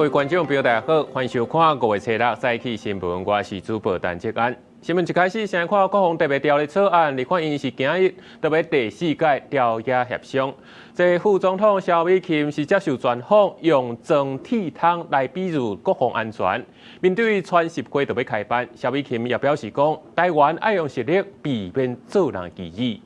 位觀眾朋友，大家好，歡迎收看五月初六早起新聞，我是主播陳哲安。新聞一開始，先看國防特別條例草案，立法院是今日特別第四屆朝野協商。這副總統蕭美琴是接受專訪，用裝鐵桶來比喻國防安全。面對川習會就欲開辦，蕭美琴也表示講，台灣愛用實力避免做人棋子。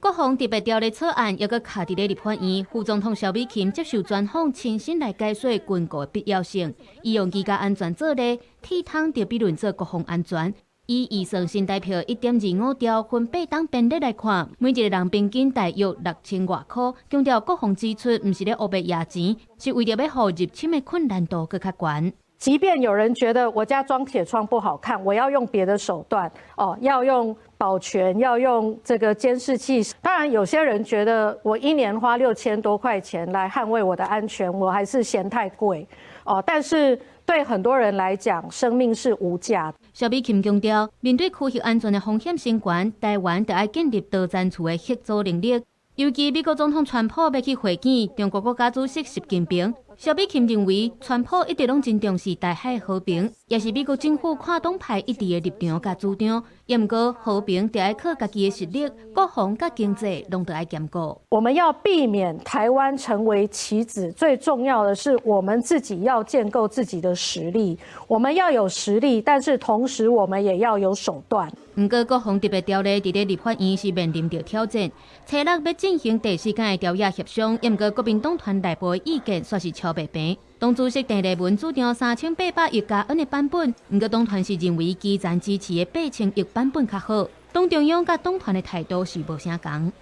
國防特別條例草案猶閣卡佇咧立法院，副總統蕭美琴接受專訪，親身來解說軍購的必要性。伊用居家安全做例，鐵桶就比論做國防安全。以預算新台票1.25兆分八冬編列來看，每一個人平均大約6000外箍。強調國防支出毋是咧烏白挾錢，是為著欲予入侵的困難度閣較懸。即便有人覺得我家裝鐵窗不好看，我要用別的手段，哦，要用保全，要用這個監視器。當然，有些人覺得我一年花6000多塊錢來捍衛我的安全，我還是嫌太貴，哦。但是對很多人來講，生命是無價。蕭美琴強調，面對區域安全的風險升懸，台灣著愛建立多層次的嚇阻能力。尤其美國總統川普欲去會見中國國家主席習近平，蕭美琴認為，川普一直攏真重視台海和平，也是美國政府跨黨派一致的立場佮主張。毋過和平著愛靠家己的實力，國防佮經濟攏著愛兼顧。我們要避免台灣成為棋子，最重要的是我們自己要建構自己的實力。我們要有實力，但是同時我們也要有手段。毋過國防特別條例佇咧立法院是面臨著挑戰，初六欲進行第四屆朝野協商，毋過國民黨團內部的意見煞是超袂平。黨主席鄭麗文主張3800億加元的版本，毋過黨團是認為基層支持的8000億版本較好。黨中央佮黨團的態度是無啥仝。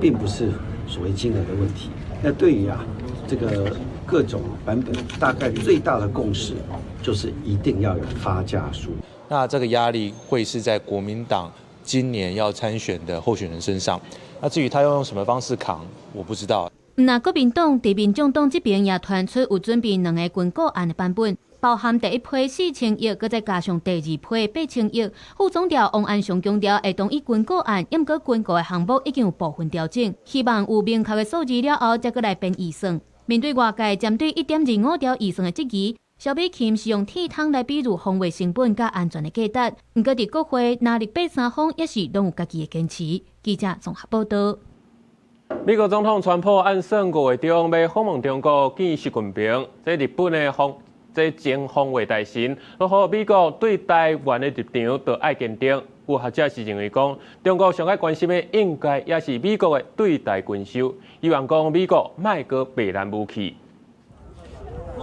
並不是所謂金額的問題。那對於啊，這個各種版本，大概最大的共識就是一定要有發家書。那這個壓力會是在國民黨今年要參選的候選人身上。那至於他要用什麼方式扛，我不知道。那國民黨佇民眾黨這邊也傳出有準備兩個軍購案的版本，包含第一批4000億，閣再加上第二批8000億。副總調王安祥強調會同意軍購案，毋過軍購的項目已經有部分調整，希望有明確的數字了後，才閣來編預算。面對外界針對1.25兆預算的質疑，蕭美琴是用鐵桶來比喻防衛成本佮安全的價值。毋過佇國會，藍綠白三方也是攏有家己的堅持。記者綜合報道。美國總統川普按算五月中欲訪問中國見習近平，這日本的防這前防衛大臣，呼籲美國對台灣的立場著愛堅定。有學者是認為講，中國上愛關心的應該也是美國的對台軍售，希望講美國莫閣賣咱武器。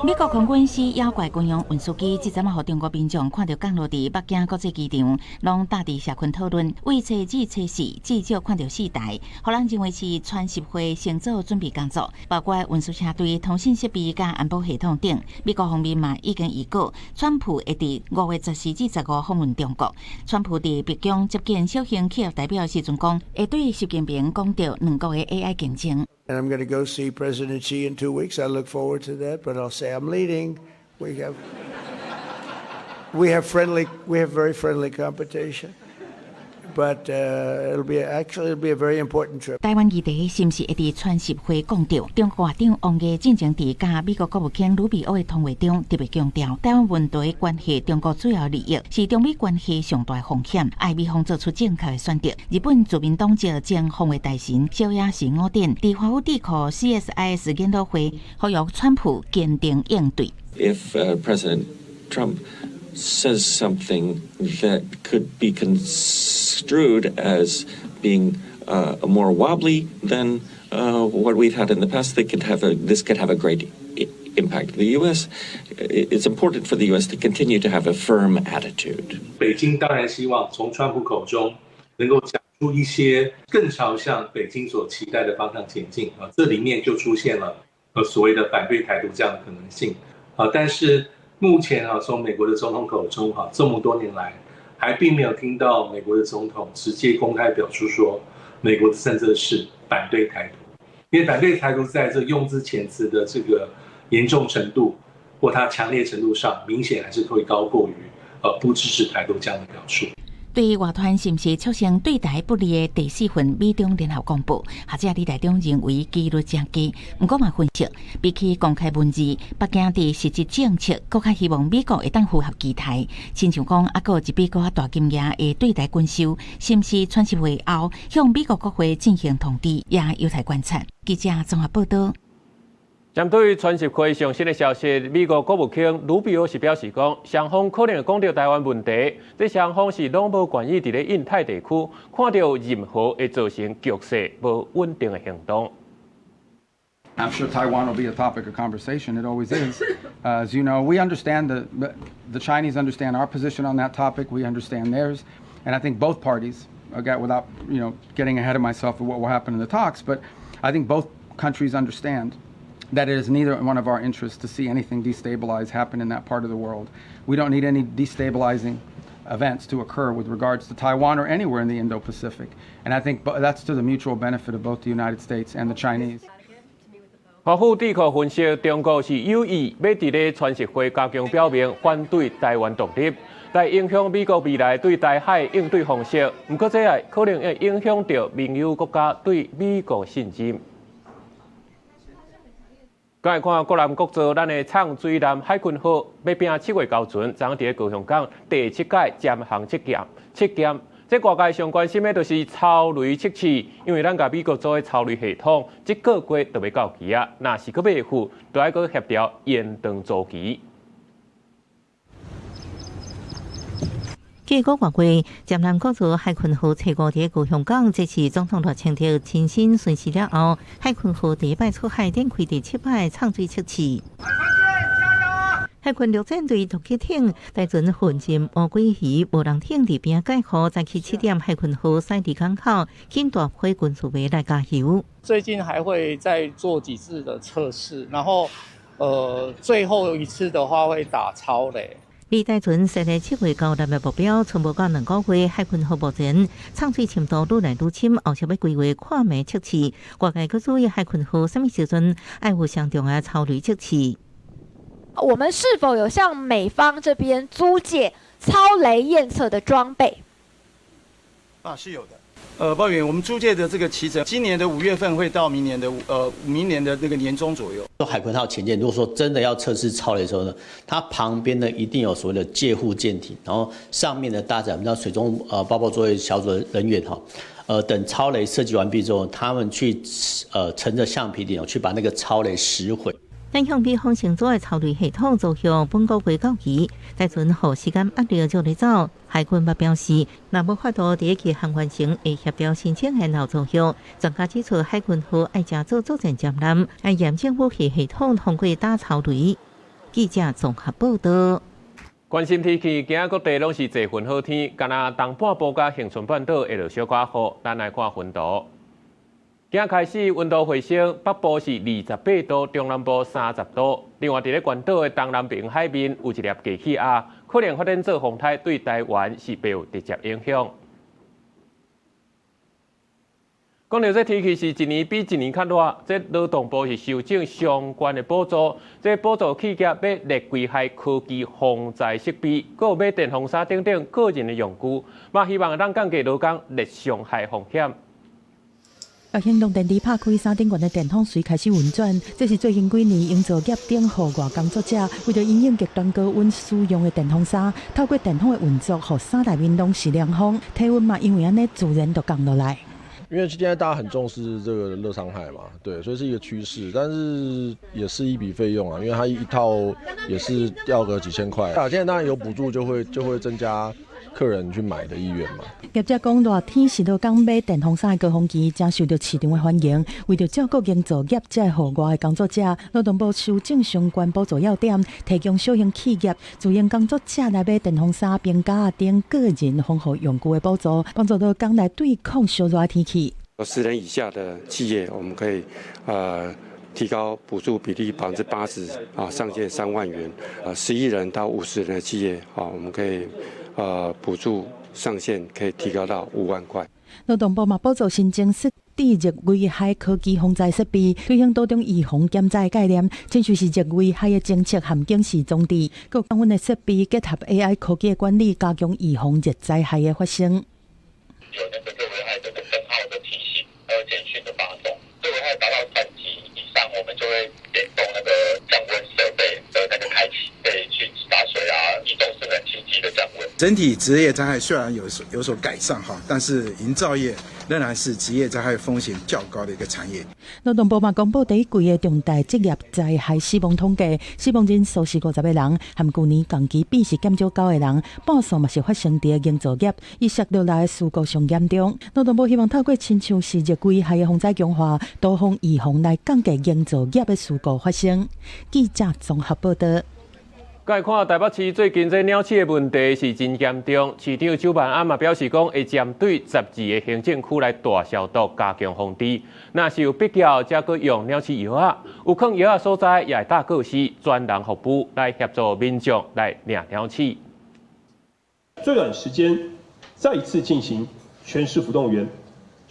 美國空軍 C 妖怪軍用運輸機，這陣仔予中國民眾看著降落佇北京國際機場，攏貼佇社群討論。為初二、初四至少看著四台，予人認為是川習會先做準備工作，包括運輸車隊、通信設備佮安保系統等。美國方面嘛已經預告，川普會佇5月14至15訪問中國。川普佇白宮接見小型企業代表時陣講，會對習近平講著兩國的 AI 競爭。 And I'm going to go see President Xi in 2 weeks. I look forward to that, but I'll say I'm leading. We have very friendly competition. But it'll be a very important trip. 台灣議題是毋是會佇川習會講著？中國外長王毅進前佇佮美國國務卿魯比歐的通話中特別強調，台灣問題關係中國主要利益，是中美關係上大風險，愛美方做出正確的選擇。日本自民黨籍前防衛大臣小野寺五典佇華府智庫 CSIS 研討會，呼籲川普堅定應對。 If President Trump says something that could be construed as being more wobbly than what we've had in the past, this could have a great impact. The U.S. It's important for the U.S. to continue to have a firm attitude. 北京當然希望從川普口中能夠講出一些更朝向北京所期待的方向前進啊，這裡面就出現了所謂的反對台獨這樣的可能性啊，但是目前啊，從美國的總統口中哈，這麼多年來，還並沒有聽到美國的總統直接公開表述說，美國的政策是反對台獨，因為反對台獨在這用字遣詞的這個嚴重程度或它強烈程度上，明顯還是會高過於不支持台獨這樣的表述。對對外傳是毋是促成對台不利的第四份美中聯合公報，學者李大中認為機率誠低。毋過嘛分析，比起公開文字，北京佇實質政策閣較希望美國會當符合期待。親像講，猶閣有一筆閣較大金額的對台軍售，是毋是川習會後向美國國會進行通知，也有待觀察。記者綜合報導。針對川習會上新的消息，美國國務卿魯比歐是表示講，雙方可能會講著台灣問題，這雙方是攏無願意佇咧印太地區看著任何會造成局勢無穩定的行動。 I'm sure Taiwan will be a topic of conversation. It always is. As you know, we understand the Chinese understand our position on that topic. We understand theirs, and I think both parties, again, without getting ahead of myself of what will happen in the talks, but I think both countries understand that it is neither one of our interests to see anything destabilized happen in that part of the world. We don't need any destabilizing events to occur with regards to Taiwan or anywhere in the Indo-Pacific. And I think that's to the mutual benefit of both the United States and the Chinese. 華府智庫分析，中國是有意欲佇咧川習會加強表明反對台灣獨立，來影響美國未來對台海應對方式。毋過，這也可能會影響著盟友國家對美國信任。來看國南國造咱的藏水艦海鯤號，欲拼7月九旬，昨佇高雄港第七屆潛航測驗測驗。這外界上關心的就是超雷測試，因為咱共美國做的超雷系統，這個月就欲到期啊，若是閣袂赴，就愛閣協調延長租期。這個月月，潛艦國造海鯤號初五佇高雄港，這是總統賴清德親身巡視了後，海鯤號第一擺出海展開第七擺藏水測試。海軍陸戰隊突擊艇帶船混進烏龜魚無人艇佇邊仔蓋號，早起7點海鯤號駛離港口，緊大批軍事迷來加油。最近還會再做幾次的測試，然後，最後一次的話會打超雷。李大船設立7月交納的目標，賰無到2個月，海鯤號目前藏水深度愈來愈深，後續欲規劃看暝測試。外界閣注意海鯤號啥物時陣愛有相重的超雷測試。我們是否有向美方這邊租借超雷驗測的裝備？啊，是有的。鮑委員，我們租借的這個期程，今年的5月份會到明年的那個年中左右。海鯤號潛艦，如果說真的要測試超雷的時候呢，它旁邊呢一定有所謂的戒護艦艇，然後上面呢搭載我們叫水中爆破作業小組的人員哈，等超雷設計完畢之後，他們去乘着橡皮艇去把那個超雷實毀。但向美方承租的超雷系統走向本個月到期，台船予時間壓力就咧走。海軍嘛表示，若無法度佇期限完成，會協調申請延後租約。專家指出，海鯤號愛誠做作戰潛艦，愛驗證武器系統通過打超雷。記者綜合報導。關心天氣，今仔各地攏是濟雲好天，干焦東半部佮恆春半島會落小可雨。咱來看溫度。今仔開始溫度回升，北部是28度，中南部30度。另外，佇咧關島的東南邊海面有一粒低氣壓，可能發展做風颱，對台灣是袂有直接影響。講著這天氣是一年比一年較熱，這勞動部是修正相關的補助，這補助企業買熱危害科技防災設備，閣有買電風扇等等個人的用具，嘛希望會當降低勞工熱傷害風險。行動電池拍開，山頂懸的電風隨開始運轉。這是最近幾年營造業等戶外工作者為著因應極端高溫使用的電風扇，透過電風的運作，予衫內面攏是涼風，體溫嘛因為按呢自然就降落來。因為現在大家很重視這個熱傷害嘛，對，所以是一個趨勢，但是也是一筆費用啊，因為它一套也是要個幾千塊。啊，現在當然有補助，就會增加客人去買的意願嘛。業者講，熱天是勞工買電風扇的高峰期，誠受著市場的歡迎。為著照顧營造業這戶外的工作者，勞動部修正相關補助要點，提供小型企業、自營工作者來買電風扇、冰夾等個人防護用具的補助，幫助勞工來對抗燒熱天氣。 10人以下的企業，我們可以提高補助比例80%啊，上限3萬元。11人到50人的企業啊，我們可以補助上限可以提高到5萬塊。勞動部嘛補助新增設智熱危害科技防災設備，推行多種預防減災概念，親像是熱危害的偵測和警示裝置，閣有降溫的設備結合 AI 科技的管理，加強預防熱災害的發生。有那個熱危害的燈號的提醒，還有簡訊的發送。熱危害達到3級以上，我們就會點動那個降溫設備的那個開啟，可以去灑水啊，移動式冷氣機的降溫。整體職業災害雖然有所改善哈，但是營造業仍然是職業災害風險較高的一個產業。勞動部嘛公布第一季的重大職業災害死亡統計，死亡人數是50個人，和舊年同期比是減少9個人，半數嘛是發生佇營造業，以摔落來的事故上嚴重。勞動部希望透過親像是熱危害的防災強化，多方預防來降低營造業的事故發生。記者綜合報道。來看台北市最近這鳥鼠的問題是真嚴重，市長蔣萬安嘛表示講，會針對12個行政區來大消毒，加強防治。若是有必要，才閣用鳥鼠藥仔。有囥藥仔所在，也會貼告示，專人服務來協助民眾來掠鳥鼠。最短時間再一次進行全市府動員。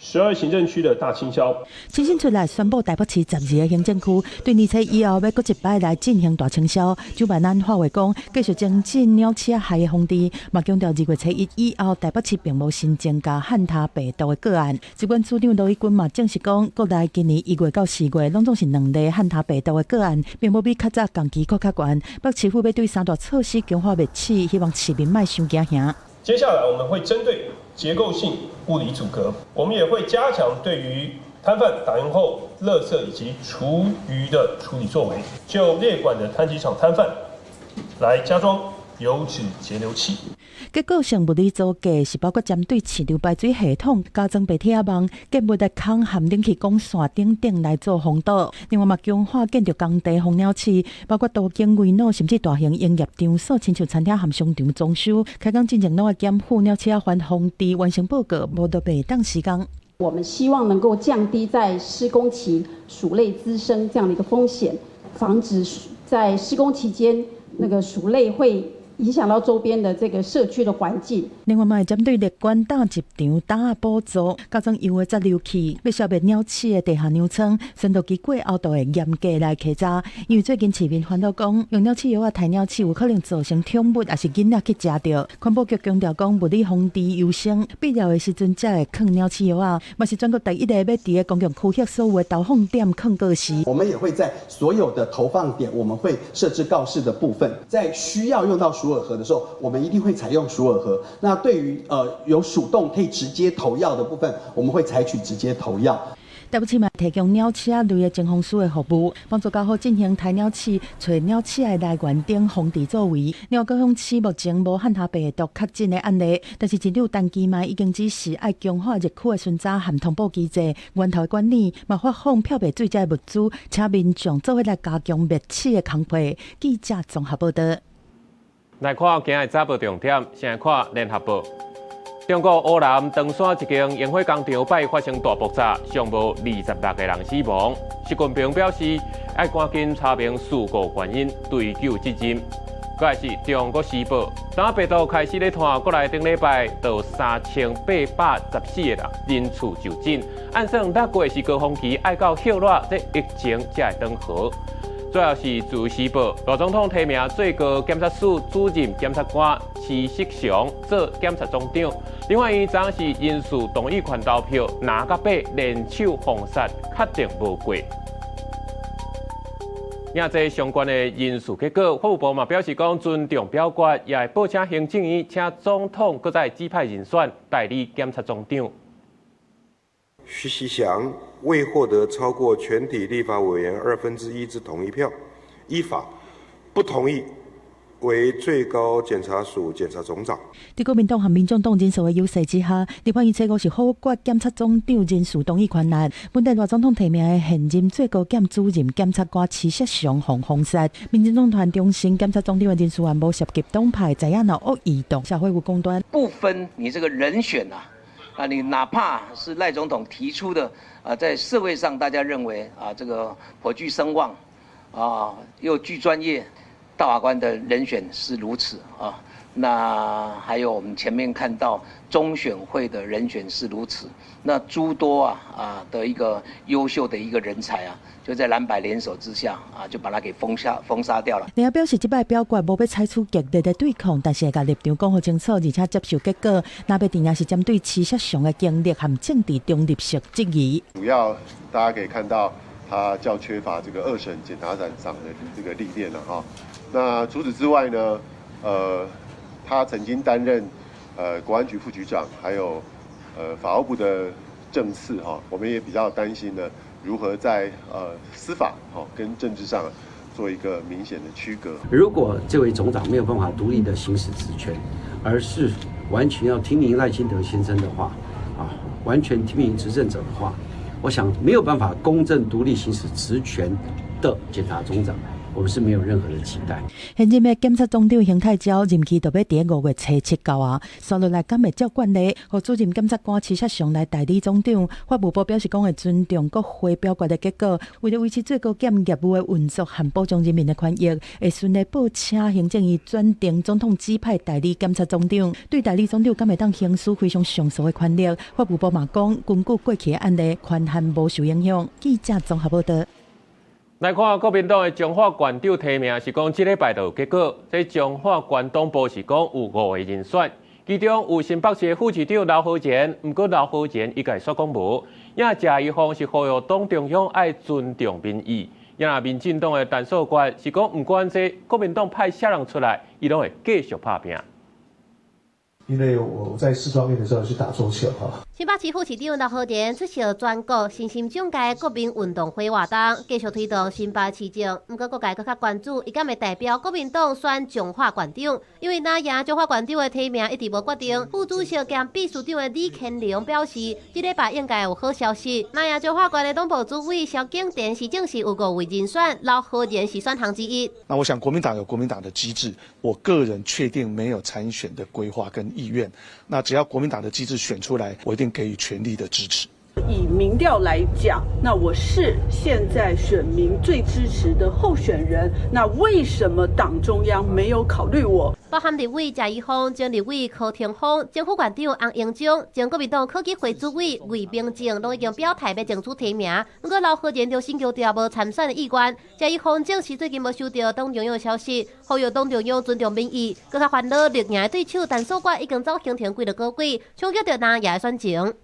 12行政區的大清消。清新出來宣布台北市12個行政區對年初以後欲閣一擺來進行大清消。蔣萬安發話講，繼續精進鳥鼠害的防治，嘛強調2月初1以後台北市並無新增加漢他病毒的個案。疾管署長盧怡君嘛證實講，國內今年1月到4月攏總是2例漢他病毒的個案，並無比較早同期閣較懸。北市府欲對三大措施強化滅鼠，希望市民莫傷驚嚇。接下來我們會針對結構性物理阻隔，我們也會加強對於攤販打烊後垃圾以及廚餘的處理作為，就列管的攤集場攤販來加裝油脂節流器。結構性物理阻隔是包括針對市場排水系統加裝白鐵網、建物的孔和冷氣管線等等來做防堵。另外嘛，強化建築工地防鳥鼠，包括都更危老甚至大型營業場所，親像餐廳和商場裝修，開工進前攏愛檢附鳥鼠仔防治完成報告，無就袂當施工。我們希望能夠降低在施工期鼠類滋生這樣的一個風險，防止在施工期間那個鼠類會影響到周邊的這個社區的環境。另外，嘛會針對列管搭入場搭補助，加裝油的節流器，欲消滅鳥鼠的地下糧倉。巡邏期過後，就會嚴格來稽查。因為最近市民煩惱講，用鳥鼠藥仔刣鳥鼠有可能造成寵物抑是囡仔去食著。環保局強調講，物理防治優先，必要的時陣才會囥鳥鼠藥仔。嘛是全國第一个欲佇个公共區域所有的投放點囥告示。我們也會在所有的投放點，我們會設置告示的部分，在需要用到鼠饵盒的時候，我們一定會採用鼠饵盒。那對於有鼠洞可以直接投藥的部分，我們會採取直接投藥。台北市嘛提供鳥鼠仔類的偵防師的服務，幫助較好進行刣鳥鼠、揣鳥鼠的來源等防治作為。另外，高雄市目前無漢他病毒確診的案例，但是市長陳其邁已經指示愛強化熱區的巡查和通報機制，源頭管理，嘛發放漂白水這個物資，請民眾做伙來加強滅鼠的工作。記者綜合報道。來看今日早報重點，先來看聯合報。中國烏南長山一間營火工廠拜發生大爆炸，上無26個人死亡。習近平表示，愛趕緊查明事故原因，追究責任。閣來是中國時報，當病毒開始咧湠，國內頂禮拜就有3814個人人次就診。按算6月是高峰期，愛到歇熱，這疫情才會轉好。最後是自由時報，賴總統提名最高檢察署主任檢察官徐世祥做檢察總長。另外，伊昨是人事動議權投票，藍佮白聯手封殺，確定無過。也這相關的人事結果，法務部嘛表示講尊重表決，也會報請行政院，請總統閣再指派人選代理檢察總長。徐錫祥未獲得超過全體立法委員1/2之同意票，依法不同意為最高檢察署檢察總長。佇國民黨和民眾黨人數的優勢之下，立法院初五是否決檢察總長人事動議權案。本底賴總統提名的現任最高檢主任檢察官徐世祥予封殺。民進黨團重申檢察總長的人事案無涉及黨派，知影若惡意動，社會有公斷。不分你這個人選啊。啊，你哪怕是賴總統提出的啊，在社會上大家認為啊，這個頗具聲望，啊，又具專業，大法官的人選是如此啊，那還有我們前面看到中選會的人選是如此，那諸多啊的一個優秀的一個人才啊，就在藍白聯手之下啊，就把他給封殺掉了。另外表示，這擺表決無欲採取激烈的對抗，但是會共立場講予清楚，而且接受結果。若欲定也是針對徐錫祥的經歷和政治中立性質疑。主要大家可以看到，他較缺乏這個二審檢察長的這個歷練了哈。那除此之外呢，他曾經擔任國安局副局長，還有法務部的政次哈，我們也比較擔心呢，如何在司法跟政治上做一個明顯的區隔。如果這位總長沒有辦法獨立的行使職權，而是完全要聽命賴清德先生的話，啊，完全聽命執政者的話，我想沒有辦法公正獨立行使職權的檢察總長。我們是沒有任何的期待。現任的檢察總長邢泰昭任期就欲佇5月初7到啊，紲落來敢會照慣例，予主任檢察官徐錫祥來代理總長。法務部表示講會尊重國會表決的結果，為了維持最高檢業務的運作和保障人民的權益，會順利報請行政院轉定總統指派代理檢察總長。對代理總長敢會當行使非常上訴的權力，法務部嘛講，根據過去的案例，權限無受影響。記者綜合報道。來看國民黨的彰化縣長提名是講這禮拜就有結果。這彰化縣黨部是講有5個人選，其中有新北市的副市長劉和賢，毋過劉和賢伊家說講無。也謝宜豐是呼籲黨中央愛尊重民意。也若民進黨的陳素決是講，毋管這國民黨派啥人出來，伊攏會繼續拍拚。因為我在四方面的時候去打桌球哈。新北市副市長劉和賢出席全國新興總界國民運動會活動，繼續推動新北市政。毋過各界閣較關注，伊敢會代表國民黨選彰化縣長，因為若贏彰化縣長的提名一直無決定。副主席兼秘書長的李乾龍表示，這禮拜應該有好消息。若贏彰化縣的黨部主委蕭景田是正式有5位人選，劉和賢是選項之一。那我想國民黨有國民黨的機制，我個人確定沒有參選的規劃跟意願。那只要國民黨的機制選出來，我一定給予全力的支持。以民調來講，那我是現在選民最支持的候選人。那為什麼黨中央沒有考慮我？包含立委謝宜豐、前立委柯廷鋒、前副縣長洪英章、前國民黨科技會主委魏明正，攏已經表態欲爭取提名。毋過劉和賢就先強調無參選的意願。謝宜豐證實最近無收到黨中央的消息，呼籲黨中央尊重民意。閣較煩惱綠營的對手陳素決已經走行程幾落個月，衝擊著南也選情。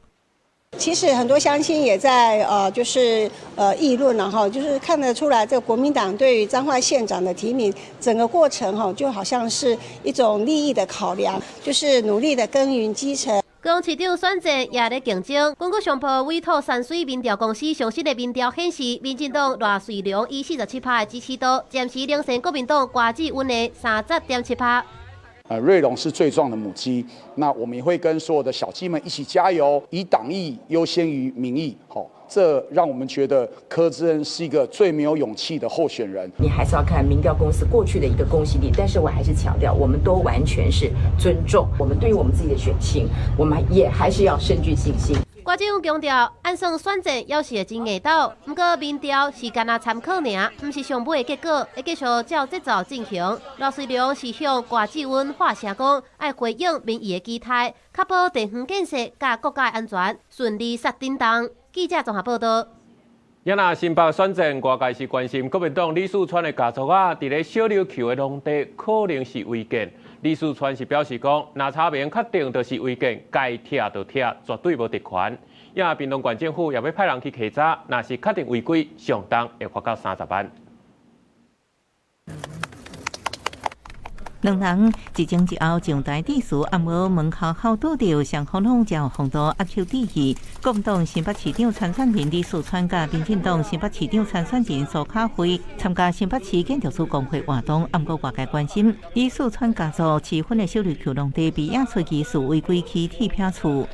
其實很多鄉親也在就是議論，然後就是看得出來，這個國民黨對於彰化縣長的提名，整個過程哈，就好像是一種利益的考量，就是努力的耕耘基層。高雄市長選戰也咧競爭，根據上報委託山水民調公司上新的民調顯示，民進黨賴瑞隆以47%的支持度，暫時領先國民黨郭志溫的30.7%。瑞隆是最壯的母雞，那我們也會跟所有的小雞們一起加油，以黨意優先於民意，好，這讓我們覺得柯志恩是一個最沒有勇氣的候選人。你還是要看民調公司過去的一個公信力，但是我還是強調，我們都完全是尊重我們對於我們自己的選情，我們也還是要深具信心。郭志勇強調，按算選戰猶是會真硬鬥，毋過民調是干焦參考爾，毋是上尾的結果，會繼續照節奏進行。賴瑞隆是向郭志溫發聲講，愛回應民意的期待，確保地方建設佮國家安全順利煞叮當。記者綜合報道。也若新北選戰，外界是關心國民黨李四川的家族啊，佇咧小琉球的農地可能是違建。李四川是表示講，若查明確定就是違建，該拆就拆，絕對無特權。也屏東縣政府也欲派人去稽查，若是確定違規，上重會罰到30萬。兩人一前一後上台致辭，啊，無門口口拄著雙方攏誠有風度，握手致意。國民黨新北市長參選人李四川佮民進黨新北市長參選人蘇卡慧參加新北市建築師公會活動，啊，毋過外界關心李四川家族持分的小琉球農地被驗出疑似違規起鐵皮厝。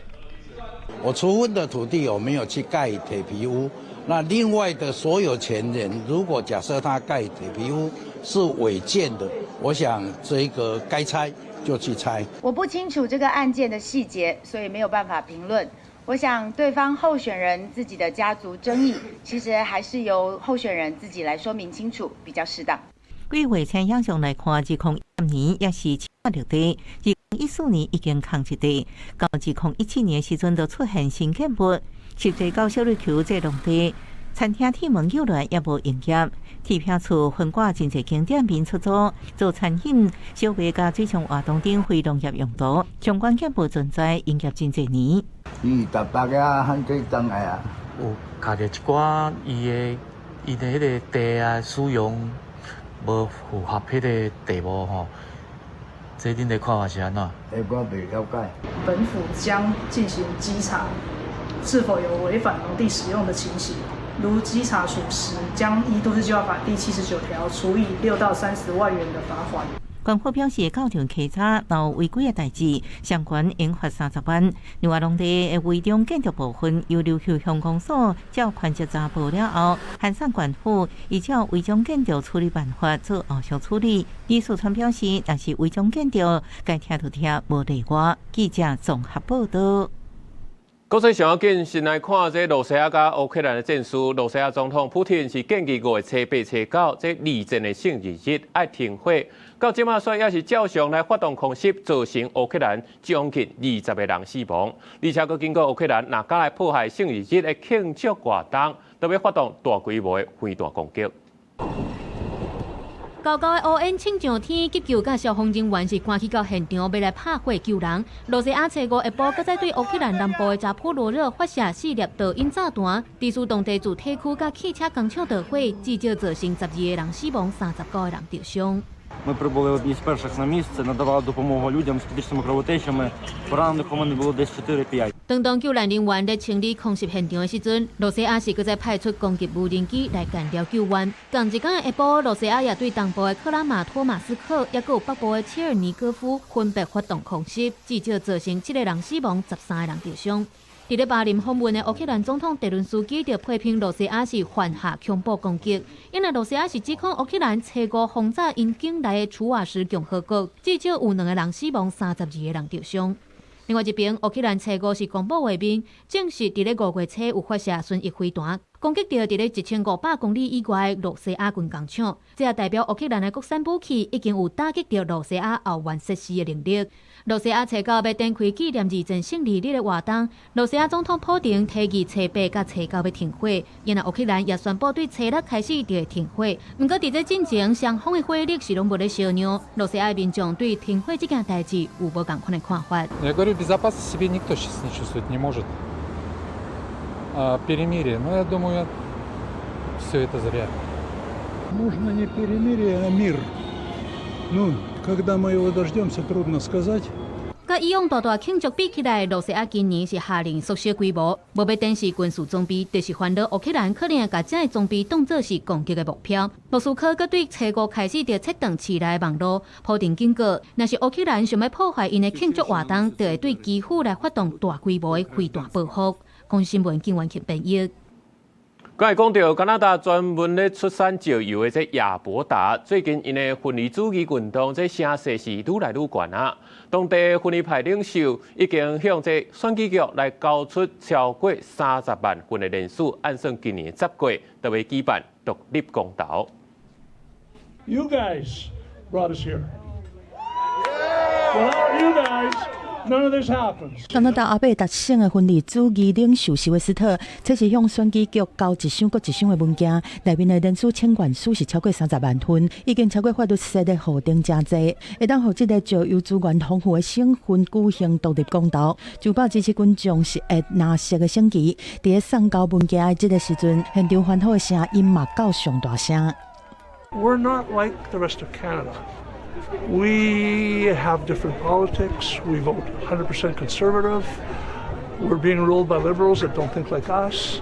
我處分的土地有沒有去蓋鐵皮屋？那另外的所有權人，如果假設他蓋鐵皮屋是違建的，我想這個該拆就去拆。我不清楚這個案件的細節，所以沒有辦法評論。我想對方候選人自己的家族爭議，其實還是由候選人自己來說明清楚比較適當。規劃請影像來看，2001年也是。綠地，2014年已經空一地，到2017年時陣就出現新建物，實際到小琉球這農地，餐廳鐵門猶原也無營業，鐵坪厝分掛真濟景點面出租做餐飲、小賣佮水上活動等非農業用途，相關建物存在營業真濟年。伊逐逐啊，很濟障礙啊。有卡著一寡伊的伊的彼个地啊使用無符合彼个地目吼，這恁的看法是按怎？我袂了解。本府將進行稽查，是否有違反農地使用的情形。如稽查屬實，將依都市計劃法第79條處以6到30萬元的罰款。官府表示，到場稽查若有違規的代誌，相關應罰30萬。另外，農地的違章建築部分，由琉球鄉公所照權責查報了後，函送縣府依照違章建築處理辦法做後續處理。李樹川表示，若是違章建築，該拆就拆，無例外。記者綜合報道。國際上要緊，先來看這羅西亞佮烏克蘭的戰事。羅西亞總統普廷是建議5月初八、初九這二戰的勝利日愛停火。到這馬煞也是照常來發動空襲，造成烏克蘭將近20個人死亡。而且閣警告烏克蘭，若敢來破壞勝利日的慶祝活動，就欲發動大規模的飛彈攻擊。高高的烏煙衝上天，急救佮消防人員是趕去到現場，欲來拍火救人。羅西亞初五下晡，閣再對烏克蘭南部的扎波羅熱發射四粒導引炸彈，致使當地住宅區佮汽車工廠著火，至少造成12個人死亡，39個人著傷。 Ми прибули одні з перших на місце, надавали допомогу людям з критичними кровотечами. Поранених у мене було десь 4-5. 當當救援人員咧清理空襲現場的時陣，羅西亞是閣再派出攻擊無人機來干擾救援。仝一工的下晡，羅西亞也對東部的克拉馬托馬斯克，抑閣有北部的切爾尼戈夫分別發動空襲，至少造成7個人死亡，13個人著傷。佇咧巴林訪問的烏克蘭總統澤倫斯基就批評羅西亞是犯下恐怖攻擊，因為羅西亞是指控烏克蘭初五轟炸𪜶境內的楚瓦什共和國，至少有兩個人死亡，32個人著傷。另外一邊，烏克蘭初五是公布畫面，證實佇咧5月初有發射巡弋飛彈，攻擊著佇咧1500公里以外的羅西亞軍工廠，這也代表烏克蘭的國產武器已經有打擊著羅西亞後援設施的能力。羅西亞初九欲展開紀念二戰勝利日的活動，羅西亞總統普廷提議初八佮初九欲停火，然後烏克蘭也宣布對初六開始就會停火。毋過佇這進前，雙方的火力是攏無咧相讓。羅西亞民眾對停火這件代誌有無仝款的看法？ Я говорю, безопасности себе никто сейчас не чувствовать не может. А перемирие, ну, я думаю, все это зря. Нужно не перемирие, а мир. Ну, когда мы его дождемся, трудно сказать. 佮以往大大慶祝比起來，羅西亞今年是下令縮小規模，無欲展示軍事裝備，就是煩惱烏克蘭可能會共這个裝備當作是攻擊的目標。莫斯科閣對初五開始就切斷市內網路，普廷警告，若是烏克蘭想欲破壞𪜶的慶祝活動，就會對基輔來發動大規模的飛彈報復。公視新聞警員編譯。剛才講著加拿大專門咧出產石油的這亞伯達，最近𪜶的分離主義運動這聲勢是愈來愈懸啊。當地分離派領袖已經向這選舉局來交出超過30萬份的聯署，按算今年10月就欲舉辦獨立公投。 You guys brought us here. Without you guys, none of this happens. 加拿大阿伯達省的分離主義領袖史維斯特，這是向選舉局交一箱閣一箱的文件，內面的聯署請願書是超過30萬份，已經超過法律設的法定真濟，會當予這个石油資源豐富的省份舉行獨立公投。九百支持群眾是會藍色的省旗，佇咧送交文件的這个時陣，現場歡呼的聲音嘛夠上大聲。 We're not like the rest of Canada. We have different politics. We vote 100% conservative. We're being ruled by liberals that don't think like us.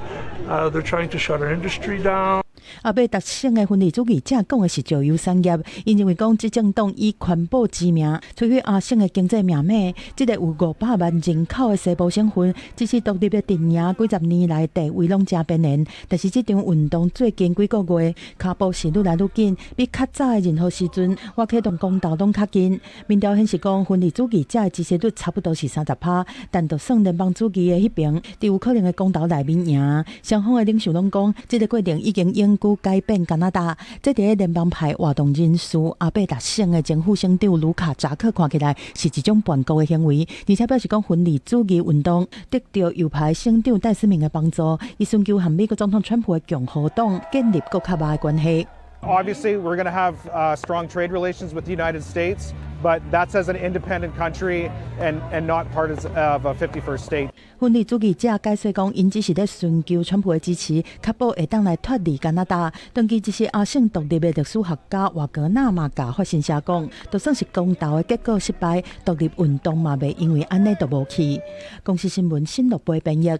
They're trying to shut our industry down. 阿伯達省的分離主義者講的是石油產業，𪜶認為講執政黨以環保之名摧毀阿省的經濟命脈。這个有500萬人口的西部省份，支持獨立的陣營幾十年來地位攏誠邊緣。但是這場運動最近幾個月，跤步是愈來愈緊，比較早的任何時陣，我啟動公投攏較緊。民調顯示講，分離主義者的支持率差不多是30趴，但就算聯邦主義的彼爿，佇有可能的公投內面贏。雙方的領袖攏講，這个過程已經永久。舉改變加拿大。這佇聯邦派活動人士阿伯達省的前副省長盧卡扎克看起來是一種叛國的行為，而且表示講分離主義運動得著右派省長戴斯明的幫助，伊尋求和美國總統川普的共和黨建立閣較密的關係。 Obviously, we're going to have strong trade relations with the United States, but that's as an independent country and not part of a 51st state. 分離主義者解釋講，𪜶只是咧尋求川普的支持，確保會當來脫離加拿大。長期支持阿省獨立的歷史學家瓦格納嘛共法新社講，就算是公投的結果失敗，獨立運動嘛袂因為按呢就無去。公視新聞新樂貝編譯。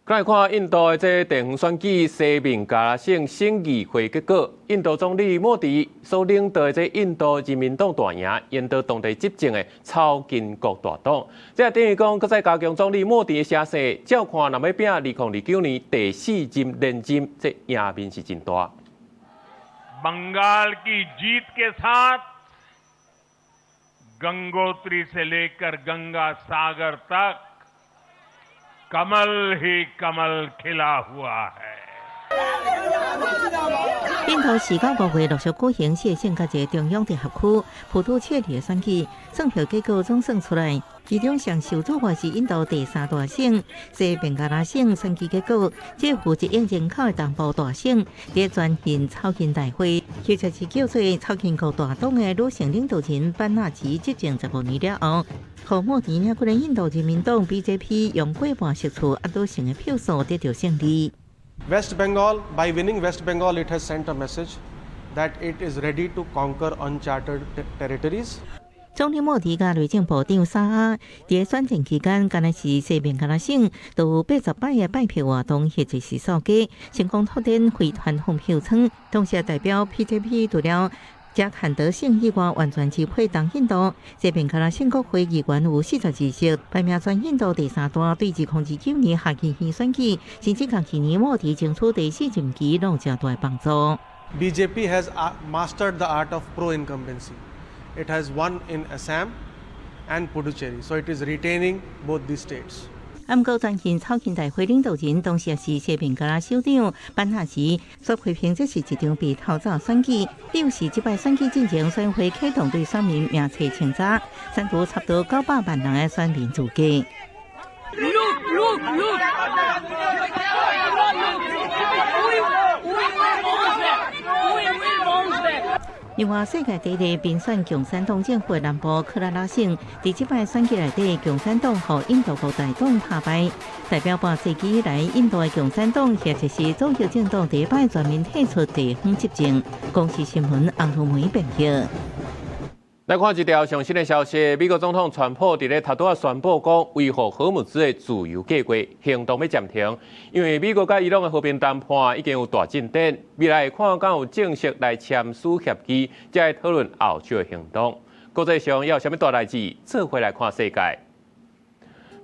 來看印度的這地方選舉西孟加拉省省議會結果，印度總理莫迪所領導的這印度人民黨大贏，贏得當地執政的草根國大黨。這等於講，閣再加強總理莫迪的聲勢，照看若欲拚2029年第四任連任，這贏面是真大。 बंगाल की जीत के साथ गंगोत्री से लेकर गंगा सागर तक कमल ही कमल खिला हुआ है。印度時間五月陸續舉行四個省佮一個中央直轄區普都切里的選舉，算票結果總算出來，其中上受矚目是印度第三大省西孟加拉省選舉結果，這有1億人口的東部大省，佇全印草根大會，或者是叫做草根國大黨的女性領導人班納吉執政15年了後，予莫迪領導的印度人民黨 BJP 用過半席次壓倒性的票數得著勝利。 West Bengal, by winning West Bengal, it has sent a message that it is ready to conquer uncharted territories. 總理莫迪佮內政部長沙阿佇選戰期間，敢若是西孟加拉省都有80擺的拜票活動，或者是掃街，成功拓展非傳統票倉，同時代表 BJP 除了賈坎德省以外，完全支配東印度。西孟加拉省國會議員有42席，排名全印度第三大。對2029年下議院選舉，甚至共去年莫迪爭取第四任期，攏有誠大幫助。 BJP has mastered the art of pro-incumbency. It has won in Assam and Puducherry, so it is retaining both these states. 毋過全印草根大會領導人，當時也是西孟加拉首長班納吉，所批評這是一場被偷走選舉。理由是這擺選舉進前，選會啟動對選民名冊清查，刪除差不多900萬人的選民資格。 Look, look, look. We will bounce back. We will bounce back. 另外，世界第一民選共產黨政府的南部克拉拉省，佇這擺選舉內底，共產黨予印度國大黨打敗，代表半世紀以來，印度的共產黨或者是左翼政黨第一擺全面退出地方執政。公視新聞洪如梅編譯。來看一條上新的消息，美國總統川普佇咧頭拄仔宣布講，維護荷姆茲的自由計畫行動欲暫停，因為美國佮伊朗的和平談判已經有大進展，未來會看敢有正式來簽署協議，才會討論後續的行動。國際上猶有啥物大代誌？做伙來看世界。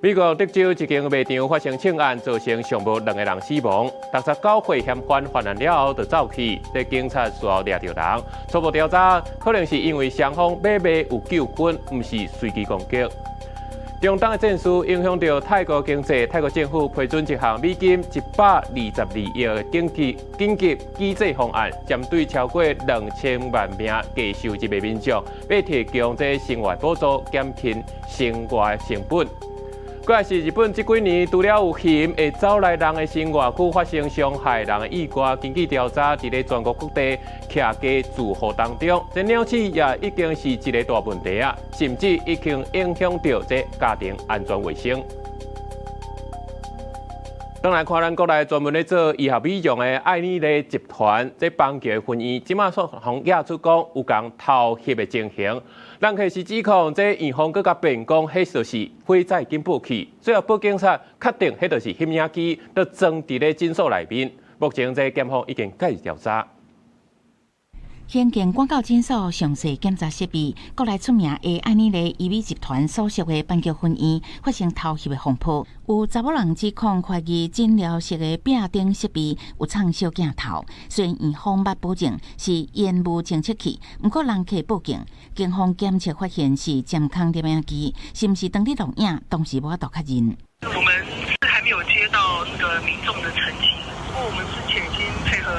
美國德州一間賣場發生槍案，造成上無兩個人死亡。69歲嫌犯犯案了後就走去，這警察事後掠著人，初步調查可能是因為雙方買賣有糾紛，毋是隨機攻擊。中東的戰事影響著泰國經濟，泰國政府批准一項美金122億的緊急機制方案，針對超過2000萬名低收入的民眾，欲提供這生活補助，減輕生活成本。過來是日本這幾年，除了有熊會走來人的生活區發生傷害人的意外，根據調查，佇咧全國各地徛家住戶當中，這鳥鼠也已經是一個大問題啊，甚至已經影響著這家庭安全衛生。轉來看咱國內專門咧做醫學美容的愛妮麗集團，這邦橋分院，這馬煞予驗出講有共偷翕的情形。人客是指控這院方閣共辯講，彼就是火災警報器。最後報警察確定，彼就是翕影機，都裝佇咧診所內面。目前這檢方已經開始調查。興建廣告診所詳細檢查設備，國內出名的愛妮麗醫美集團所屬的板橋分院發生偷翕的風波，有查某人指控懷疑診療室的壁頂設備有藏小鏡頭，雖然院方捌保證是煙霧偵測器，毋過人客報警，警方檢測發現是針孔攝影機，是毋是當咧錄影，當時無法度確認。我們是還沒有接到那個民眾的澄清，不過我們之前已經配合。科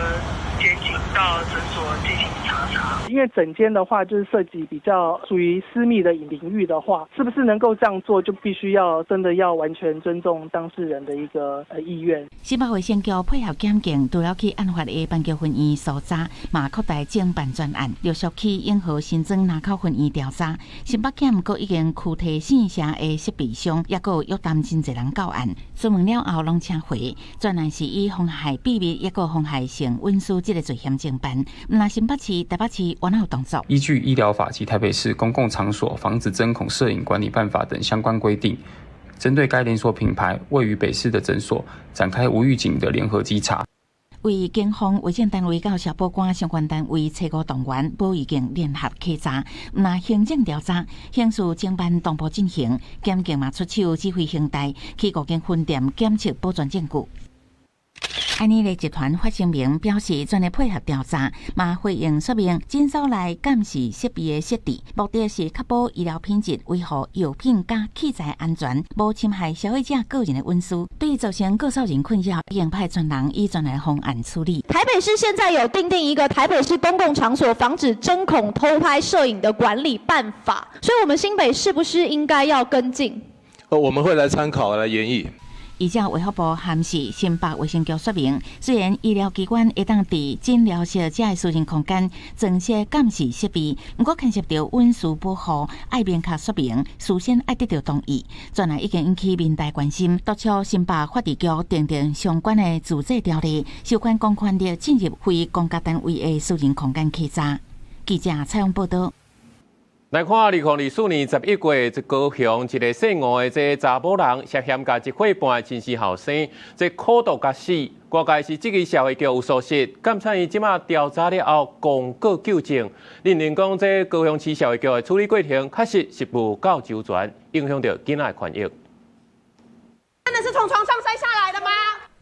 檢警到診所進行查查。因為診間的話，就是涉及比較屬於私密的領域的話，是不是能夠這樣做，就必須要真的要完全尊重當事人的一個意願。新北衛生局配合檢警，除了去案發的板橋分院搜查，嘛擴大偵辦專案，陸續去永和、新莊、林口分院調查。新北檢閣已經驅提線下的設備商，抑閣約談真濟人到案。詢問了後，攏請回。專案是以妨害秘密，抑閣妨害性隱私這个罪嫌偵辦。毋但新北市、台北市原有動作。依據醫療法及台北市公共場所防止針孔攝影管理辦法等相關規定，針對該連鎖品牌位於北市的診所展開無預警的聯合稽查。為警方、衛生單位佮消保官相關單位初五動員，無預警聯合稽查，毋但行政調查，刑事偵辦同步進行，檢警嘛出手指揮刑隊去五間分店檢測保全證據。愛爾麗集團發聲明表示，全力配合調查，嘛回應說明診所內監視設備的設置，目的是確保醫療品質、維護藥品佮器材安全，無侵害消費者個人的隱私。對造成告訴人困擾，已經派專人以專案方案處理。台北市現在有訂定一個台北市公共場所防止針孔偷拍攝影的管理辦法，所以，我們新北是不是應該要跟進？我們會來參考來研議。依照衛福部函示新北衛生局說明，雖然醫療機關會當佇診療室這个私人空間裝設監視設備，毋過牽涉著隱私保護，愛明確說明，事先愛得著同意。專案已經引起民代關心，督促新北法制局訂定相關的自治條例，授權公權力進入非公家單位的私人空間稽查。記者採訪報導。來看2024年11月，這高雄一个姓吳的這查某人涉嫌共一歲半的親生後生，這苦毒共死。外界是質疑社會局有疏失，監察院這馬調查了後公告糾正，認定講這高雄市社會局的處理過程確實是無夠周全，影響著囡仔的權益。真的是從床上摔下來的嗎？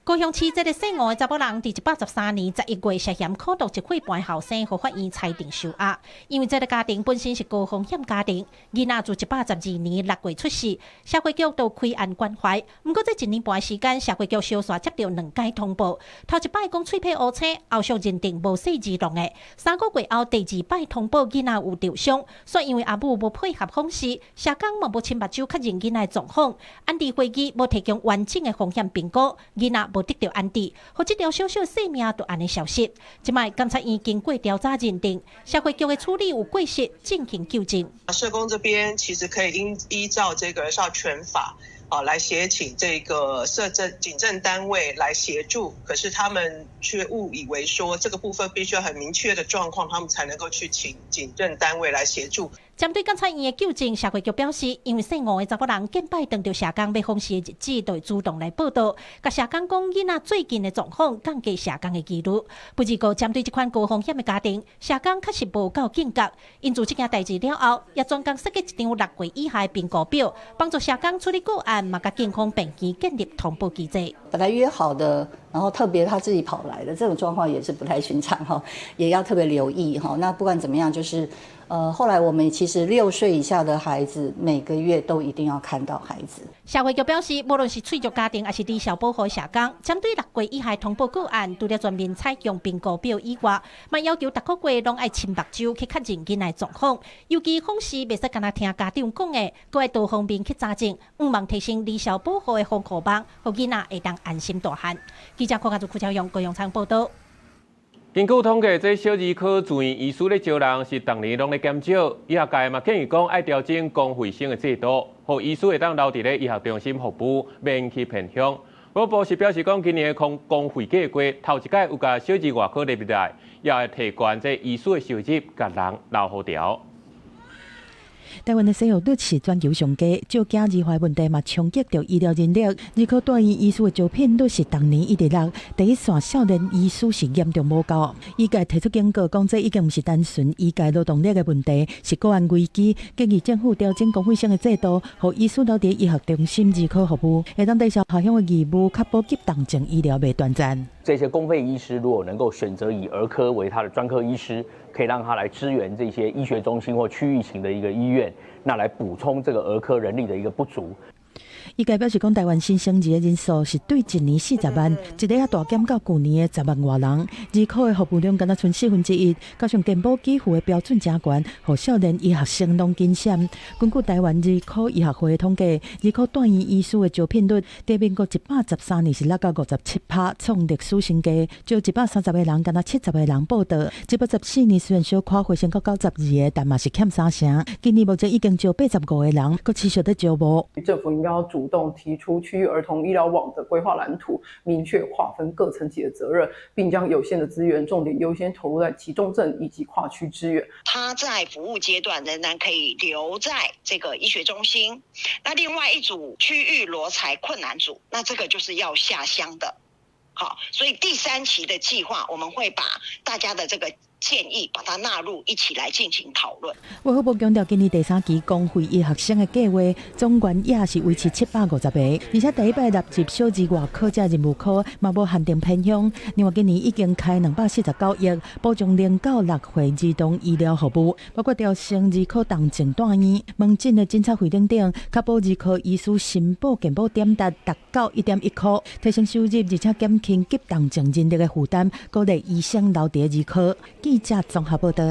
高雄市這个姓吳的查某人，佇113年11月涉嫌苦毒一歲半後生，予法院裁定收押。因為這个家庭本身是高風險家庭，囡仔自112年6月出世，社會局就開案關懷。毋過這一年半時間，社會局相紲接著兩改通報，頭一擺講喙皮烏青，後續認定無細兒弄的。3個月後第二擺通報囡仔有受傷，煞因為阿母無配合訪視，社工嘛無親目睭確認囡仔狀況，安置會議無提供完整的風險評估，囡仔無得著安置，予這條小小生命就按呢消失。這擺監察院經過調查認定，社會局的處理有過失，進行糾正。社工這邊其實可以應依照這個兒少權法啊，來協請這個社政警政單位來協助，可是他們卻誤以為說這個部分必須要很明確的狀況，他們才能夠去請警政單位來協助。針對監察院的糾正，社會局表示，因為姓吳的查某人近擺當著社工欲訪視的日子，就會主動來報到，共社工講囡仔最近的狀況，降低社工的疑慮。不過，針對這款高風險的家庭，社工確實無夠警覺。𪜶自這件代誌了後，也專工設計一張6歲以下的評估表，幫助社工處理個案，嘛共警方病機建立同步機制。本來約好的，然後特別他自己跑來的這種狀況也是不太尋常哈，也要特別留意哈。那不管怎麼樣，就是。後來我們其實6歲以下的孩子每個月都一定要看到孩子。社會局表示，無論是脆弱家庭，抑是兒少保護社工，針對6歲以下通報個案，除了全面採用評估表以外，嘛要求逐個月攏愛親目睭去確認囡仔狀況，尤其訪視袂使干焦聽家長講的，閣愛多方面去查證，向望提升兒少保護的防護網，予囡仔會當安心大漢。記者柯家祖、柯超勇、高永昌報導。根據統計，這小兒科住院醫師咧招人是逐年攏咧減少，醫學界嘛建議講愛調整公費生的制度，予醫師會當留佇咧醫學中心服務，免去偏鄉。衛福部是表示講，今年的公費計劃頭一擺有共小兒外科列入來，也會提懸這醫師的收入，共人留予牢。台灣的生育率是全球上低，少子化問題嘛衝擊著醫療人力。兒科住院醫師的招聘率是逐年一直落，第一線少年醫師是嚴重無夠。醫界提出警告，講這已經毋是單純醫界勞動力的問題，是國安危機。建議政府調整公費生的制度，予醫師留佇醫學中心兒科服務，會當抵消下鄉的義務，確保急重症醫療袂斷層。這些公費醫師如果能夠選擇以兒科為他的專科醫師，可以讓他來支援這些醫學中心或區域型的一個醫院，那來補充這個兒科人力的一個不足。醫界表示講，台灣新生兒的人數是對一年40萬，一下仔大減到舊年的10萬外人。兒科的服務量敢若賰1/4，加上健保給付的標準誠懸，予少年醫學生攏緊閃。根據台灣兒科醫學會的統計，兒科住院醫師的招聘率，佇民國113年是落到57%，創歷史新低。招130個人，敢若70個人報到。114年雖然小可回升到92個，但嘛是欠三成。今年目前已經招85個人，閣持續咧招募。政府應該要主動提出區域兒童醫療網的規劃藍圖，明確劃分各層級的責任，並將有限的資源重點優先投入在急重症以及跨區支援。他在服務階段仍然可以留在這個醫學中心。那另外一組區域羅財困難組，那這個就是要下鄉的。好，所以第三期的計劃，我們會把大家的這個建議，把它納入一起來進行討論。衛福部強調，今年第三期公費醫學生的計劃總員額是維持750個，而且第一擺納入小兒外科佮任務科，嘛無限定偏鄉。另外，今年已經開249億，補助0到6歲兒童醫療服務，包括調升兒科重症住院、門診的診察費等等，確保兒科醫師申報健保點值達到1.1塊，提升收入，而且減輕急重症人力的負擔，鼓勵醫生留佇兒科。記者綜合報道。